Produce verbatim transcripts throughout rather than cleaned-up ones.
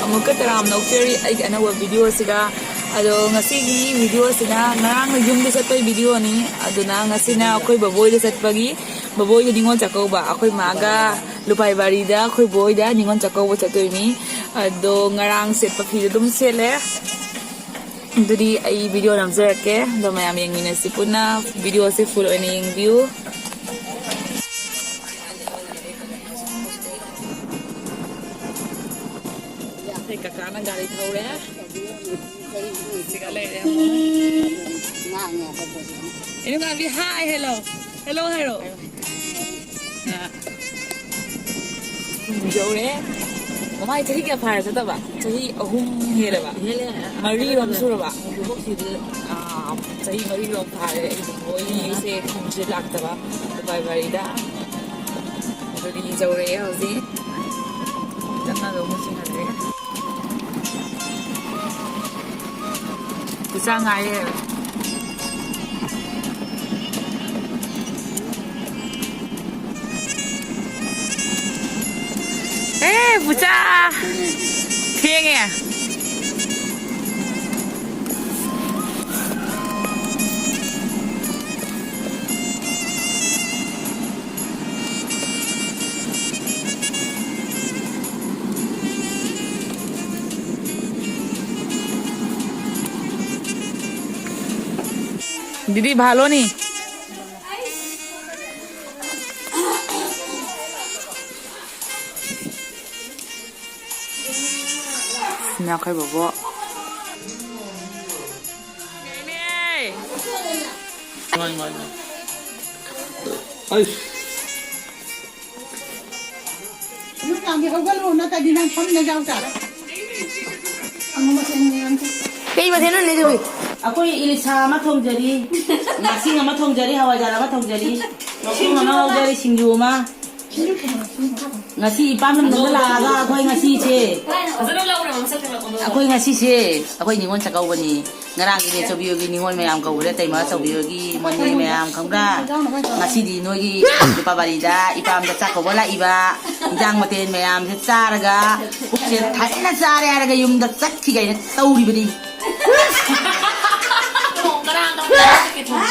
ꯑꯃꯨꯛꯀ ꯇꯔꯥꯝꯅ ꯑꯣꯛꯆꯔꯤ ꯑꯩꯒꯤ ꯑꯅꯧꯕ ꯚꯤꯗꯤꯑꯣꯁꯤꯗ꯫ ꯑꯗꯣ ꯉꯁꯤꯒꯤ ꯚꯤꯗꯤꯑꯣꯁꯤꯅ ꯉꯔꯥꯡ ꯌꯨꯝꯗ ꯆꯠꯄꯒꯤ ꯚꯤꯗꯤꯑꯣꯅꯤ꯫ ꯑꯗꯨꯅ ꯉꯁꯤꯅ ꯑꯩꯈꯣꯏ ꯕꯕꯣꯏꯗ ꯆꯠꯄꯒꯤ, ꯕꯕꯣꯏꯗ ꯅꯤꯉꯣꯜ ꯆꯥꯛꯀꯧꯕ, ꯑꯩꯈꯣꯏ ꯃꯥꯒ ꯂꯨꯄꯥꯏꯕꯥꯔꯤꯗ ꯑꯩꯈꯣꯏ ꯕꯣꯏꯗ ꯅꯤꯉꯣꯜ ꯆꯥꯛꯀꯧꯕ ꯆꯠꯇꯣꯏꯅꯤ꯫ ꯑꯗꯣ ꯉꯔꯥꯡ ꯁꯦꯠꯄ ꯐꯤꯗꯣ ꯑꯗꯨꯝ ꯁꯦꯠꯂꯦ꯫ ꯑꯗꯨꯗꯤ ꯑꯩ ꯚꯤꯗꯤꯑꯣ ꯅꯝꯖꯔꯛꯀꯦ, ꯑꯗꯣ ꯃꯌꯥꯝ ꯌꯦꯡꯃꯤꯟꯅꯁꯤ ꯄꯨꯟꯅ꯫ ꯚꯤꯗꯤꯑꯣꯁꯦ ꯐꯨꯜ ꯑꯣꯏꯅ ꯌꯦꯡꯕꯤꯌꯨ꯫ ꯑꯩꯈꯣꯏ ꯀꯀꯥꯅ ꯒꯥꯔꯤ ꯊꯧꯔꯦ꯫ ꯁꯤꯒ ꯂꯩꯔꯦ ꯑꯃꯨꯛ꯫ ꯏꯅꯨꯡꯉꯥꯏꯕꯤ, hi, hello꯫ Hello ꯍꯥꯏꯔꯣ꯫ ꯑ꯫ ꯌꯧꯔꯦ꯫ ꯃꯃꯥꯏ ꯆꯍꯤ ꯀꯌꯥ ꯐꯥꯔꯦ ꯆꯠꯇꯕ? ꯆꯍꯤ ꯑꯍꯨꯝ ꯍꯦꯜꯂꯕ? ꯍꯦꯜꯂꯦ꯫ ꯃꯔꯤꯔꯣꯝ ꯁꯨꯔꯕ? ꯍꯧꯖꯤꯛꯐꯥꯎ ꯁꯤꯗ꯫ ꯑꯥ, ꯆꯍꯤ ꯃꯔꯤꯔꯣꯝ ꯐꯥꯔꯦ ꯑꯩ ꯃꯣꯏꯁꯦ ꯈꯨꯟꯁꯦ ꯂꯥꯛꯇꯕ ꯗꯨꯕꯥꯏ ꯋꯥꯔꯤꯗ꯫ ꯑꯗꯨꯗꯤ ꯌꯧꯔꯛꯑꯦ ꯍꯧꯖꯤꯛ꯫ ꯆꯠꯅꯕ ꯑꯃꯨꯛ ꯆꯤꯡꯍꯜꯂꯦ꯫ ꯄꯨꯆꯥ ꯉꯥꯏꯔꯦ꯫ ꯑꯦ, ꯄꯨꯆꯥ! ꯊꯦꯡꯉꯦ꯫ দিদি, ভালো নি? ꯁꯤꯅ ꯑꯩꯈꯣꯏ ꯕꯣꯕꯣꯛ꯫ ꯃꯥꯅꯤ, ꯃꯥꯅꯤ, ꯃꯥꯅꯤ꯫ ꯑꯩꯁ꯫ ꯅꯨꯡꯗꯥꯡꯒꯤ ꯍꯧꯒꯠꯂꯣ, ꯅꯠꯇ꯭ꯔꯗꯤ ꯅꯪ ꯐꯝꯅ ꯌꯥꯎ ꯇꯥꯔꯦ꯫ ꯑꯃ ꯃꯊꯦꯜ ꯃꯌꯥꯝꯁꯦ꯫ ꯀꯩ ꯃꯊꯦꯜꯅꯣ ꯅꯦ ꯇꯧꯏ? ꯑꯩꯈꯣꯏ ꯏꯂꯤꯁꯥ ꯑꯃ ꯊꯣꯡꯖꯔꯤ, ꯉꯥꯁꯤꯡ ꯑꯃ ꯊꯣꯡꯖꯔꯤ, ꯍꯋꯥꯏꯖꯥꯔ ꯑꯃ ꯊꯣꯡꯖꯔꯤ, ꯂꯐꯨ ꯑꯃ ꯉꯧꯖꯔꯤ, ꯁꯤꯡꯖꯨ ꯑꯃ꯫ ꯁꯤꯡꯖꯨ ꯊꯣꯡꯉꯣ, ꯁꯤꯡꯖꯨ ꯊꯣꯡꯉꯣ꯫ ꯉꯁꯤ ꯏꯄꯥꯝ ꯂꯝꯗꯝꯗ ꯂꯥꯛꯑꯒ ꯑꯩꯈꯣꯏ ꯉꯁꯤꯁꯦ, ꯐꯖꯅ ꯂꯧꯔꯦ ꯃꯁꯛ ꯈꯪꯉꯛꯄꯗꯣ꯫ ꯑꯩꯈꯣꯏ ꯉꯁꯤꯁꯦ ꯑꯩꯈꯣꯏ ꯅꯤꯉꯣꯜ ꯆꯥꯛꯀꯧꯕꯅꯤ꯫ ꯉꯔꯥꯡꯒꯤ ꯏꯕꯦꯆꯧꯕꯤ ꯍꯣꯏꯒꯤ ꯅꯤꯉꯣꯜ ꯃꯌꯥꯝ ꯀꯧꯈ꯭ꯔꯦ, ꯇꯩꯃ ꯆꯧꯕꯤ ꯍꯣꯏꯒꯤ ꯃꯣꯟ ꯃꯌꯥꯝ ꯈꯪꯕ꯭ꯔꯥ? ꯉꯁꯤꯗꯤ ꯅꯣꯏꯒꯤ ꯅꯨꯄꯥ ꯕꯥꯔꯤꯗ ꯏꯄꯥꯝꯗ ꯆꯥꯛ ꯀꯧꯕ ꯂꯥꯛꯏꯕ, ꯏꯟꯖꯥꯡ ꯃꯊꯦꯜ ꯃꯌꯥꯝꯁꯦ ꯆꯥꯔꯒ ꯄꯨꯛꯁꯦ ꯊꯟꯅ ꯆꯥꯔꯦ ꯍꯥꯏꯔꯒ ꯌꯨꯝꯗ ꯆꯠꯈꯤ ꯀꯥꯏꯅ ꯇꯧꯔꯤꯕꯅꯤ꯫ ꯀꯅꯥ ꯀꯅꯥ ꯆꯠꯀꯦ ꯊꯣꯡ?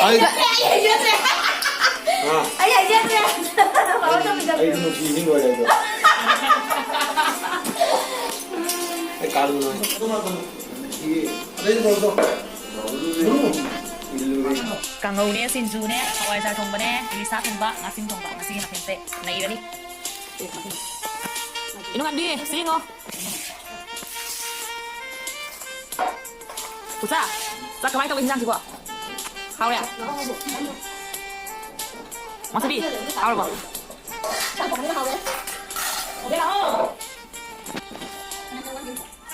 ꯑꯩ ꯑꯩ ꯍꯩꯖꯗ꯭ꯔꯦ꯫ ꯑꯥ꯫ ꯑꯩ ꯍꯩꯖꯗ꯭ꯔꯦ꯫ ꯃꯥꯃꯥ ꯇꯧꯕꯤꯗꯕꯅꯦ꯫ ꯑꯩ ꯅꯨꯡꯁꯤꯕꯤ ꯂꯣꯏꯔꯦ ꯑꯗꯣ꯫ ꯑꯩ ꯀꯥꯜꯂꯨ ꯅꯣꯏ꯫ ꯀꯥꯡꯉꯧꯅꯦ, ꯁꯤꯡꯖꯨꯅꯦ, ꯍꯋꯥꯏꯖꯥꯔ ꯊꯣꯡꯕꯅꯦ, ꯏꯂꯤꯁꯥ ꯊꯣꯡꯕ, ꯉꯥꯁꯤꯡ ꯊꯣꯡꯕ꯫ ꯉꯁꯤꯒꯤ ꯃꯊꯦꯜꯁꯦ ꯅꯩꯔꯅꯤ꯫ ꯏꯅꯨꯡꯉꯥꯟꯕꯤ, ꯁꯤ ꯌꯦꯡꯉꯣ꯫ ꯄꯨꯁꯥ, ꯆꯥꯛ ꯀꯃꯥꯏ ꯇꯧꯏ ꯍꯤꯟꯖꯥꯡꯁꯤꯕꯣ? ꯍꯥꯎꯔꯦ? ꯃꯁꯤꯗꯤ ꯍꯥꯎꯔꯕꯣ?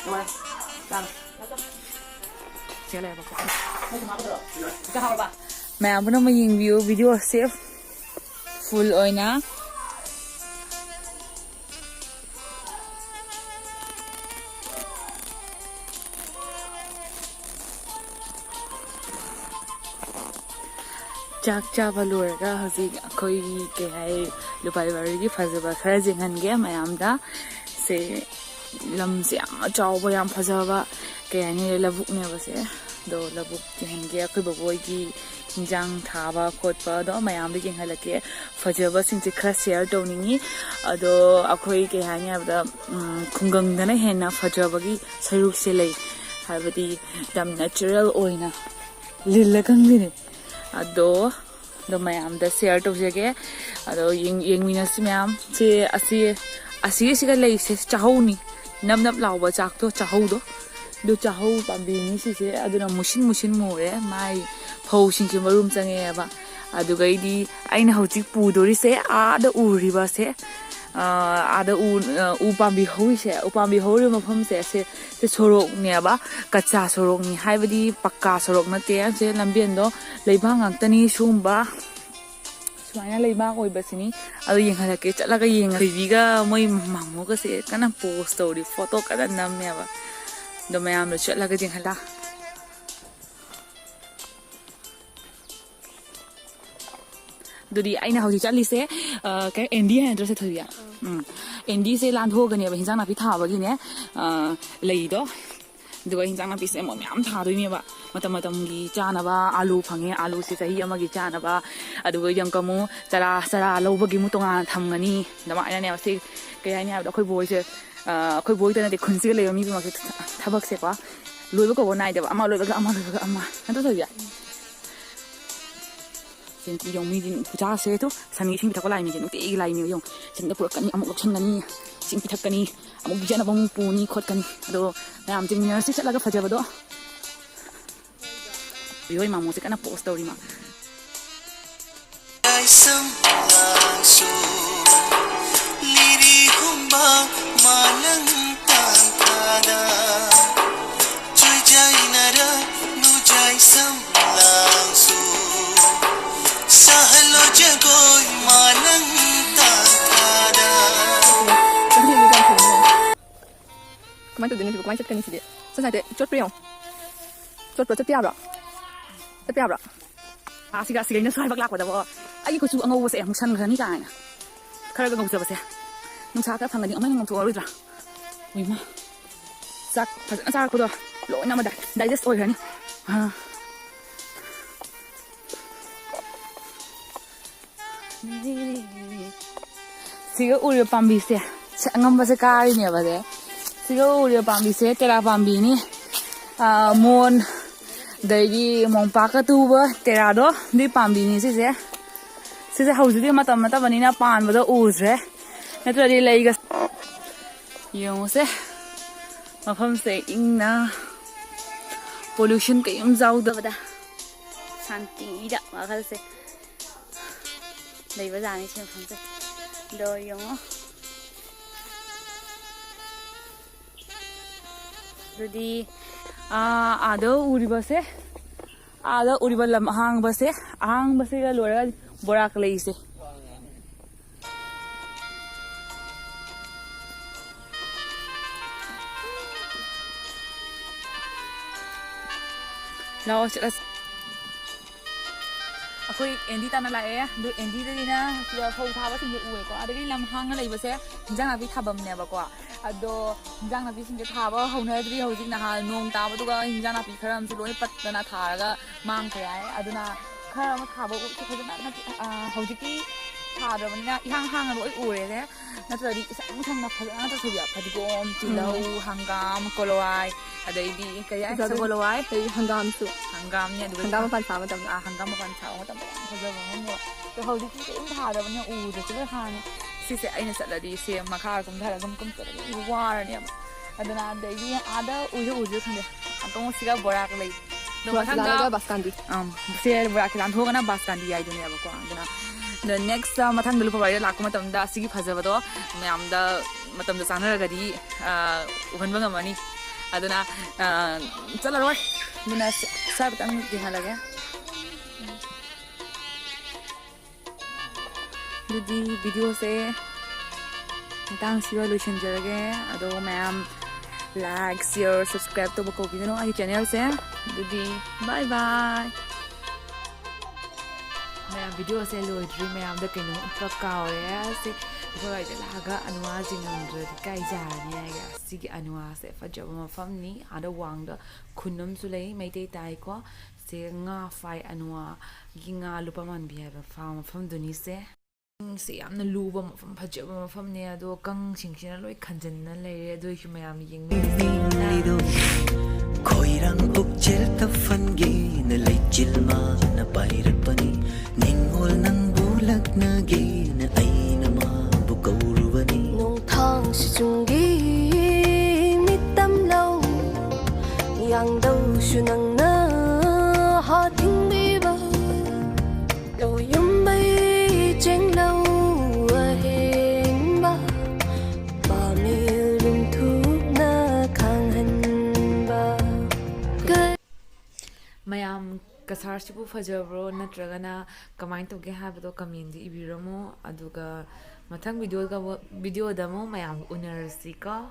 ꯅꯨꯡꯉꯥꯏ꯫ ꯆꯥꯔꯣ꯫ ꯁꯤꯗ ꯂꯩꯔꯕ ꯄꯣꯠ꯫ ꯆꯥꯛ ꯍꯥꯎꯔꯕ? ꯃꯌꯥꯝ ꯄꯨꯝꯅꯃꯛ ꯌꯦꯡꯕꯤꯌꯨ video ꯁꯦ꯫ Full ꯑꯣꯏꯅ꯫ ꯆꯥꯛ ꯆꯥꯕ ꯂꯣꯏꯔꯒ ꯍꯧꯖꯤꯛ ꯑꯩꯈꯣꯏꯒꯤ ꯀꯩ ꯍꯥꯏ, ꯂꯨꯄꯥ ꯕꯥꯔꯤꯒꯤ ꯐꯖꯕ ꯈꯔ ꯌꯦꯡꯍꯟꯒꯦ ꯃꯌꯥꯝꯗ꯫ ꯁꯦ ꯂꯝꯁꯦ ꯌꯥꯝꯅ ꯆꯥꯎꯕ, ꯌꯥꯝ ꯐꯖꯕ, ꯀꯩ ꯍꯥꯏꯅꯤ, ꯂꯧꯕꯨꯛꯅꯦꯕ ꯁꯦ꯫ ꯑꯗꯣ ꯂꯧꯕꯨꯛ ꯌꯦꯡꯍꯟꯒꯦ꯫ ꯑꯩꯈꯣꯏ ꯕꯕꯣꯏꯒꯤ ꯍꯤꯟꯖꯥꯡ ꯊꯥꯕ ꯈꯣꯠꯄ ꯑꯗꯣ ꯃꯌꯥꯝꯗꯣ ꯌꯦꯡꯍꯜꯂꯛꯀꯦ꯫ ꯐꯖꯕꯁꯤꯡꯁꯦ ꯈꯔ share ꯇꯧꯅꯤꯡꯉꯤ꯫ ꯑꯗꯣ ꯑꯩꯈꯣꯏ ꯀꯩ ꯍꯥꯏꯅꯤ ꯍꯥꯏꯕꯗ, ꯎꯝ, ꯈꯨꯡꯒꯪꯗꯅ ꯍꯦꯟꯅ ꯐꯖꯕꯒꯤ ꯁꯔꯨꯛꯁꯦ ꯂꯩ꯫ ꯍꯥꯏꯕꯗꯤ ꯌꯥꯝ natural ꯑꯣꯏꯅ ꯂꯤꯜꯂ ꯈꯪꯗꯦꯅꯦ꯫ ꯑꯗꯣ, ꯑꯗꯣ ꯃꯌꯥꯝꯗ share ꯇꯧꯖꯒꯦ꯫ ꯑꯗꯣ ꯌꯦꯡ-, ꯌꯦꯡꯃꯤꯟꯅꯁꯤ ꯃꯌꯥꯝ꯫ ꯁꯤ, ꯑꯁꯤ, ꯑꯁꯤꯒꯤꯁꯤꯒ ꯂꯩꯁꯦ ꯆꯥꯍꯧꯅꯤ꯫ ꯅꯞ ꯅꯞ ꯂꯥꯎꯕ ꯆꯥꯛꯇꯣ, ꯆꯥꯍꯧꯗꯣ꯫ ꯑꯗꯨ ꯆꯥꯍꯧ ꯄꯥꯝꯕꯤꯅꯤ ꯁꯤꯁꯦ꯫ ꯑꯗꯨꯅ ꯃꯨꯁꯤꯟ ꯃꯨꯁꯤꯟ ꯃꯨꯔꯦ꯫ ꯃꯥꯏ ꯐꯧꯁꯤꯡꯁꯦ ꯃꯔꯨꯝ ꯆꯪꯉꯛꯑꯦꯕ꯫ ꯑꯗꯨꯒꯩꯗꯤ ꯑꯩꯅ ꯍꯧꯖꯤꯛ ꯄꯨꯗꯣꯔꯤꯁꯦ ꯑꯥꯗ ꯎꯔꯤꯕꯁꯦ, ꯑ, ꯑꯥꯗ ꯎ, ꯑ, ꯎ ꯄꯥꯝꯕꯤ ꯍꯧꯔꯤꯁꯦ, ꯎ ꯄꯥꯝꯕꯤ ꯍꯧꯔꯤꯕ ꯃꯐꯝꯁꯦ, ꯁꯦ, ꯁꯦ ꯁꯣꯔꯣꯛꯅꯦꯕ, ꯀꯆꯥ ꯁꯣꯔꯣꯛꯅꯤ, ꯍꯥꯏꯕꯗꯤ ꯄꯛꯀꯥ ꯁꯣꯔꯣꯛ ꯅꯠꯇꯦ꯫ ꯁꯦ ꯂꯝꯕꯦꯟꯗꯣ ꯂꯩꯕꯥꯛ ꯉꯥꯛꯇꯅꯤ꯫ ꯁꯤꯒꯨꯝꯕ, ꯁꯨꯃꯥꯏꯅ ꯂꯩꯕꯥꯛ ꯑꯣꯏꯕꯁꯤꯅꯤ꯫ ꯑꯗꯨ ꯌꯦꯡꯍꯜꯂꯛꯀꯦ, ꯆꯠꯂꯒ ꯌꯦꯡꯉ ꯊꯣꯏꯕꯤꯒ ꯃꯣꯏ ꯃꯥꯃꯣꯒꯁꯦ ꯀꯟꯅ ꯄꯣꯁ ꯇꯧꯔꯤ, ꯐꯣꯇꯣ ꯀꯟꯅ ꯅꯝꯃꯦꯕ꯫ ꯑꯗꯣ ꯃꯌꯥꯝꯗꯣ ꯆꯠꯂꯒ ꯌꯦꯡꯍꯜꯂ꯫ ꯑꯗꯨꯗꯤ ꯑꯩꯅ ꯍꯧꯖꯤꯛ ꯆꯠꯂꯤꯁꯦ, ꯑ, ꯀꯩ, ꯑꯦꯟꯗꯤ ꯍꯥꯏ ꯅꯠꯇ꯭ꯔꯣ ꯁꯦ ꯊꯣꯏꯕꯤ? ꯎꯝ꯫ ꯑꯦꯟꯗꯤꯁꯦ ꯂꯥꯟꯊꯣꯛꯑꯒꯅꯦꯕ ꯍꯤꯟꯖꯥꯡ ꯅꯥꯄꯤ ꯊꯥꯕꯒꯤꯅꯦ, ꯑ, ꯂꯩꯗꯣ꯫ ꯑꯗꯨꯒ ꯍꯤꯟꯖꯥꯡ ꯅꯥꯄꯤꯁꯦ ꯃꯣꯏ ꯃꯌꯥꯝ ꯊꯥꯗꯣꯏꯅꯦꯕ꯫ ꯃꯇꯝ ꯃꯇꯝꯒꯤ ꯆꯥꯅꯕ ꯑꯥꯂꯨ ꯐꯪꯉꯦ, ꯑꯥꯂꯨꯁꯦ ꯆꯍꯤ ꯑꯃꯒꯤ ꯆꯥꯅꯕ꯫ ꯑꯗꯨꯒ ꯌꯥꯝ ꯀꯃꯨ ꯆꯔꯥ, ꯆꯔꯥ ꯂꯧꯕꯒꯤ ꯑꯃꯨꯛ ꯇꯣꯉꯥꯟꯅ ꯊꯝꯒꯅꯤ꯫ ꯑꯗꯨꯃꯥꯏꯅꯅꯦꯕ ꯁꯤ ꯀꯩ ꯍꯥꯏꯅꯤ ꯍꯥꯏꯕꯗ ꯑꯩꯈꯣꯏ ꯕꯣꯏꯁꯦ, ꯑ, ꯑꯩꯈꯣꯏ ꯕꯣꯏꯗ ꯅꯠꯇꯦ, ꯈꯨꯟꯁꯤꯒ ꯂꯩꯕ ꯃꯤ ꯈꯨꯗꯤꯡꯃꯛꯁꯦ ꯊꯕꯛꯁꯦꯀꯣ ꯂꯣꯏꯕ ꯀꯧꯕ ꯅꯥꯏꯗꯦꯕ꯫ ꯑꯃ ꯂꯣꯏꯕꯒ ꯑꯃ, ꯂꯣꯏꯕꯒ ꯑꯃ꯫ ꯅꯠꯇ꯭ꯔꯣ ꯊꯣꯏꯕꯤ? ꯁꯦ ꯌꯦꯡꯉꯨ, ꯃꯤꯗꯤ ꯈꯨꯆꯥꯁꯦ ꯇꯨ, ꯁꯟꯒꯤ ꯏꯁꯤꯡ ꯄꯤꯊꯛꯄ ꯂꯥꯛꯏꯅꯦ, ꯅꯨꯡꯇꯤꯒꯤ ꯂꯥꯛꯏꯅꯦ ꯌꯦꯡꯉꯨ꯫ ꯁꯤꯡꯗ ꯄꯨꯔꯛꯀꯅꯤ, ꯑꯃꯨꯛ ꯂꯧꯁꯟꯒꯅꯤ, ꯏꯁꯤꯡ ꯄꯤꯊꯛꯀꯅꯤ, ꯑꯃꯨꯛ ꯄꯤꯖꯅꯕ ꯑꯃꯨꯛ ꯄꯨꯅꯤ ꯈꯣꯠꯀꯅꯤ꯫ ꯑꯗꯣ ꯃꯌꯥꯝꯁꯦ ꯃꯤꯅꯔꯁꯤ ꯆꯠꯂꯒ ꯐꯖꯕꯗꯣ꯫ ꯍꯣꯏ, ꯃꯥꯃꯣꯁꯦ ꯀꯟꯅ ꯄꯣꯁ ꯇꯧꯔꯤ ꯃꯥ꯫ ꯂꯤꯔꯤ ꯍꯨꯝꯕ ꯃꯥꯂꯪ ꯇꯥꯟꯊꯥꯗ꯫ ꯆꯨꯏꯖꯥꯏꯅꯔ ꯅꯨꯖꯥꯏ ꯁꯝꯂꯥꯡꯁꯨ ꯁꯍꯜꯂꯣ ꯖꯒꯣꯏ ꯃꯥꯂꯪ ꯇꯥꯟꯊꯥꯗ꯫ ꯀꯃꯥꯏꯅ ꯇꯧꯗꯣꯏꯅꯣ ꯁꯤꯕꯨ? ꯀꯃꯥꯏꯅ ꯆꯠꯀꯅꯤ ꯁꯤꯗꯤ? ꯁꯣꯝ ꯁꯥꯏꯗ ꯆꯣꯠꯄ꯭ꯔꯥ ꯌꯦꯡꯉꯣ꯫ ꯆꯣꯠꯄ꯭ꯔꯣ? ꯆꯠꯄ ꯌꯥꯕ꯭ꯔꯣ? ꯆꯠꯄ ꯌꯥꯕ꯭ꯔꯣ? ꯑꯁꯤꯒ, ꯑꯁꯤꯒ ꯑꯩꯅ ꯁ꯭ꯋꯥꯏꯐꯛ ꯂꯥꯛꯄꯗꯕꯣ ꯑꯩꯒꯤ ꯀꯨꯆꯨ ꯑꯉꯧꯕꯁꯦ ꯃꯨꯁꯟꯈ꯭ꯔꯅꯤ ꯀꯥꯏꯅ꯫ ꯈꯔꯒ ꯉꯧꯖꯕꯁꯦ꯫ ꯅꯨꯡꯁꯥ ꯈꯔ ꯐꯪꯉꯗꯤ ꯑꯃꯨꯛ ꯍꯦꯟꯅ ꯉꯧꯊꯣꯛꯑꯔꯣꯏꯗ꯭ꯔꯥ? ꯎꯏꯃꯥ꯫ ꯆꯥꯛ ꯐꯖꯅ ꯆꯥꯔꯛꯄꯗꯣ ꯂꯣꯏꯅ ꯑꯃ ꯗꯥꯏ-, ꯗꯥꯏꯖꯦꯁ ꯑꯣꯏꯈ꯭ꯔꯅꯤ꯫ ꯑꯥ꯫ ꯁꯤꯒ ꯎꯔꯤꯕ ꯄꯥꯝꯕꯤꯁꯦ, ꯁꯦ, ꯑꯉꯝꯕꯁꯦ ꯀꯥꯔꯤꯅꯦꯕ ꯁꯦ꯫ ꯁꯤꯒ ꯎꯔꯤꯕ ꯄꯥꯝꯕꯤꯁꯦ ꯇꯦꯔꯥ ꯄꯥꯝꯕꯤꯅꯤ꯫ ꯑꯥ, ꯃꯣꯟ, ꯑꯗꯒꯤ ꯃꯣꯝꯄꯥꯛꯀ ꯇꯨꯕ ꯇꯦꯔꯥꯗꯣ, ꯑꯗꯨꯏ ꯄꯥꯝꯕꯤꯅꯤ ꯁꯤꯁꯦ꯫ ꯁꯤꯁꯦ ꯍꯧꯖꯤꯛꯇꯤ ꯃꯇꯝ ꯅꯠꯇꯕꯅꯤꯅ ꯄꯥꯟꯕꯗꯣ ꯎꯗ꯭ꯔꯦ꯫ ꯅꯠꯇ꯭ꯔꯗꯤ ꯂꯩꯒ-, ꯌꯦꯡꯉꯨꯁꯦ, ꯃꯐꯝꯁꯦ ꯏꯪꯅ, pollution ꯀꯩꯝ ꯌꯥꯎꯗꯕꯗ, ꯁꯥꯟꯇꯤꯗ ꯋꯥꯈꯜꯁꯦ ꯂꯩꯕꯖꯥꯠꯅꯤ ꯁꯤ ꯃꯐꯝꯁꯦ꯫ ꯑꯗꯣ ꯌꯦꯡꯉꯣ꯫ ꯑꯗꯨꯗꯤ, ꯑꯥ, ꯑꯥꯗ ꯎꯔꯤꯕꯁꯦ, ꯑꯥꯗ ꯎꯔꯤꯕ ꯂꯝ ꯑꯍꯥꯡꯕꯁꯦ, ꯑꯍꯥꯡꯕꯁꯤꯒ ꯂꯣꯏꯔꯒ ꯕꯣꯔꯥ ꯀꯂꯩꯁꯦ꯫ ꯂꯥꯛꯑꯣ ꯆꯠꯂꯁꯤ꯫ ꯑꯩꯈꯣꯏ ꯑꯦꯟꯗꯤ ꯇꯥꯟꯅ ꯂꯥꯛꯑꯦ꯫ ꯑꯗꯨ ꯑꯦꯟꯗꯤꯗꯒꯤꯅ ꯁꯤꯗ ꯐꯧ ꯊꯥꯕꯁꯤꯡꯁꯦ ꯎꯔꯦꯀꯣ꯫ ꯑꯗꯒꯤ ꯂꯝ ꯍꯥꯡꯅ ꯂꯩꯕꯁꯦ ꯍꯤꯟꯖꯥꯡ ꯅꯥꯄꯤ ꯊꯥꯐꯝꯅꯦꯕꯀꯣ꯫ ꯑꯗꯣ ꯍꯤꯟꯖꯥꯡ ꯅꯥꯄꯤꯁꯤꯡꯁꯦ ꯊꯥꯕ ꯍꯧꯅꯗ꯭ꯔꯤ ꯍꯧꯖꯤꯛ꯫ ꯅꯍꯥꯟ ꯅꯣꯡ ꯇꯥꯕꯗꯨꯒ ꯍꯤꯟꯖꯥꯡ ꯅꯥꯄꯤ ꯈꯔ ꯑꯃꯁꯨ ꯂꯣꯏ ꯄꯠꯇꯅ ꯊꯥꯔꯒ ꯃꯥꯡꯈ꯭ꯔꯦ ꯍꯥꯏ꯫ ꯑꯗꯨꯅ ꯈꯔ ꯑꯃ ꯊꯥꯕ ꯎ-, ꯐꯖꯅ ꯅꯠꯇꯦ, ꯑ, ꯍꯧꯖꯤꯛꯇꯤ ꯊꯥꯗ꯭ꯔꯕꯅꯤꯅ ꯏꯍꯥꯡ ꯍꯥꯡꯅ ꯂꯣꯏ ꯎꯔꯦꯅꯦ꯫ ꯅꯠꯇ꯭ꯔꯗꯤ ꯏꯁꯪ ꯁꯪꯅ ꯐꯖꯅ ꯅꯠꯇ꯭ꯔ ꯊꯣꯏꯕꯤ, ꯐꯗꯤꯒꯣꯝ, ꯇꯤꯜꯍꯧ, ꯎꯝ꯫ ꯍꯪꯒꯥꯝ, ꯀꯣꯂꯋꯥꯏ, ꯑꯗꯩꯗꯤ ꯀꯔꯤ ꯍꯥꯏ? ꯐꯖꯕꯗꯣ꯫ ꯁꯒꯣꯜ ꯍꯋꯥꯏ꯫ ꯑꯗꯩ ꯍꯪꯒꯥꯝꯁꯨ꯫ ꯍꯪꯒꯥꯝꯅꯦ, ꯑꯗꯨꯒ ꯍꯪꯒꯥꯝ ꯃꯄꯥꯟ ꯁꯥꯕ ꯃꯇꯝꯗ꯫ ꯑꯥ, ꯍꯪꯒꯥꯝ ꯃꯄꯥꯟ ꯁꯥꯕ ꯃꯇꯝꯗ ꯌꯥꯝ ꯐꯖꯕ ꯃꯐꯝꯅꯦꯕ꯫ ꯑꯗꯣ ꯍꯧꯖꯤꯛꯇꯤ ꯀꯔꯤꯝ ꯊꯥꯗ꯭ꯔꯕꯅꯤꯅ ꯎꯗ꯭ꯔꯁꯨ ꯂꯣꯏ ꯍꯥꯡꯉꯦ꯫ ꯁꯤꯁꯦ ꯑꯩꯅ ꯆꯠꯂꯗꯤ ꯁꯦ ꯃꯈꯥ ꯀꯨꯝꯊꯔꯒ ꯑꯃꯨꯛ ꯀꯨꯝ ꯆꯠꯂꯗꯤ ꯋꯥꯔꯅꯦꯕ꯫ ꯑꯗꯨꯅ ꯑꯗꯩꯗꯤ ꯑꯥꯗ ꯎꯏꯔ ꯎꯏꯔ ꯈꯪꯗꯦ꯫ ꯑꯗꯣ ꯉꯁꯤꯒ ꯕꯣꯔꯥ ꯀꯂꯩ꯫ ꯑꯗꯣ ꯕꯣꯔꯥ ꯃꯊꯪꯗ ꯀꯂꯩꯒ ꯕꯥꯁꯀꯥꯟꯗꯤ꯫ ꯑꯝ, ꯁꯦ ꯕꯣꯔꯥ ꯈꯤꯂꯥꯟ ꯊꯣꯛꯑꯒꯅ ꯕꯥꯁꯀꯥꯟꯗꯤ ꯍꯥꯏꯗꯨꯅꯦꯕꯀꯣ꯫ ꯑꯗꯨꯅ ꯑꯗꯣ next ꯃꯊꯪꯗ ꯂꯨꯄꯥ ꯋꯥꯔꯤꯗ ꯂꯥꯛꯄ ꯃꯇꯝꯗ ꯁꯤꯒꯤ ꯐꯖꯕꯗꯣ ꯃꯌꯥꯝꯗ ꯃꯇꯝꯗ ꯆꯥꯟꯅꯔꯒꯗꯤ, ꯑ, ꯎꯍꯟꯕ ꯉꯝꯃꯅꯤ꯫ ꯑꯗꯨꯅ, ꯑ, ꯆꯠꯂꯔꯣꯏ꯫ ꯑꯗꯨꯅ ꯁ꯭ꯋꯥꯏ ꯈꯛꯇꯪ ꯌꯦꯡꯍꯜꯂꯒꯦ꯫ ꯑꯗꯨꯗꯤ videoꯁꯦ ꯃꯇꯥꯡꯁꯤꯒ ꯂꯣꯏꯁꯤꯟꯖꯔꯒꯦ꯫ ꯑꯗꯣ ꯃꯌꯥꯝ like, share, subscribe ꯇꯧꯕ ꯀꯧꯕꯤꯒꯅꯨ ꯑꯩꯒꯤ channelꯁꯦ꯫ ꯑꯗꯨꯗꯤ bye bye꯫ ꯃꯌꯥꯝ videoꯁꯦ ꯂꯣꯏꯗ꯭ꯔꯤ, ꯃꯌꯥꯝꯗ ꯀꯩꯅꯣꯝ ꯎꯠꯄ ꯀꯥꯎꯔꯦ꯫ ꯑꯁꯤ ꯑꯩꯈꯣꯏ ꯋꯥꯏꯗ ꯂꯥꯛꯑꯒ ꯑꯅꯨꯋꯥꯁꯦ ꯉꯝꯗ꯭ꯔꯗꯤ ꯀꯥꯏꯖꯔꯅꯤ ꯍꯥꯏꯒꯦ꯫ ꯑꯁꯤꯒꯤ ꯑꯅꯨꯋꯥꯁꯦ ꯐꯖꯕ ꯃꯐꯝꯅꯤ꯫ ꯑꯥꯗ ꯋꯥꯡꯗ ꯈꯨꯟ ꯑꯃꯁꯨ ꯂꯩ, ꯃꯩꯇꯩ ꯇꯥꯏꯀꯣ꯫ ꯁꯦ ꯉꯥ ꯐꯥꯏ, ꯑꯅꯨꯋꯥꯒꯤ ꯉꯥ ꯂꯨꯄꯥ ꯃꯥꯟꯕꯤ ꯍꯥꯏꯕ ꯐꯥꯝ ꯃꯐꯝꯗꯨꯅꯤ ꯁꯦ꯫ ꯁꯤ ꯌꯥꯝꯅ ꯂꯨꯕ ꯃꯐꯝ, ꯐꯖꯕ ꯃꯐꯝꯅꯦ꯫ ꯑꯗꯣ ꯀꯥꯡꯁꯤꯡꯁꯤꯅ ꯂꯣꯏ ꯈꯟꯖꯤꯟꯅ ꯂꯩꯔꯦ꯫ ꯑꯗꯨ ꯑꯣꯏꯔꯁꯨ ꯃꯌꯥꯝ ꯌꯦꯡꯃꯤꯟꯅꯁꯦ꯫ ꯅꯤꯡꯂꯤꯗꯣ ꯈꯣꯏꯔꯥꯡ ꯄꯨꯛꯆꯦꯜ ꯇꯞꯐꯟꯒꯦꯅ ꯂꯩꯆꯤꯜ ꯃꯥꯅ ꯄꯥꯏꯔꯛꯄꯅꯤ꯫ ꯅꯤꯡꯉꯣꯜ ꯅꯪꯕꯨ ꯂꯛꯅꯒꯦꯅ ꯑꯩꯅ ꯃꯥꯕꯨ ꯀꯧꯔꯨꯕꯅꯤ꯫ ꯅꯣꯡꯊꯥꯡ ꯁꯤꯆꯨꯡꯒꯤ ꯃꯤꯠꯇꯝ ꯂꯧ ꯌꯥꯡꯗꯧꯁꯨ ꯅꯪꯅ ꯍꯥ ꯊꯤꯡꯕꯤꯕ꯫ ꯂꯧꯌꯨꯝꯕꯩ ꯆꯦꯡꯂꯧ ꯑꯍꯦꯟꯕ, ꯄꯥꯃꯦꯜ ꯔꯨꯝꯊꯨꯞꯅ ꯈꯥꯡꯍꯟꯕ꯫ ꯃꯌꯥꯝ ꯀꯁꯥꯔꯁꯤꯕꯨ ꯐꯖꯕ꯭ꯔꯣ ꯅꯠꯇ꯭ꯔꯒꯅ ꯀꯃꯥꯏꯅ ꯇꯧꯒꯦ ꯍꯥꯏꯕꯗꯣ ꯀꯃꯦꯟꯗ ꯏꯕꯤꯔꯝꯃꯣ꯫ ꯑꯗꯨꯒ ꯃꯊꯪ ꯚꯤꯗꯤꯑꯣꯒ, ꯚꯤꯗꯤꯑꯣꯗ ꯑꯃꯨꯛ ꯃꯌꯥꯝ ꯎꯅꯔꯁꯤꯀꯣ꯫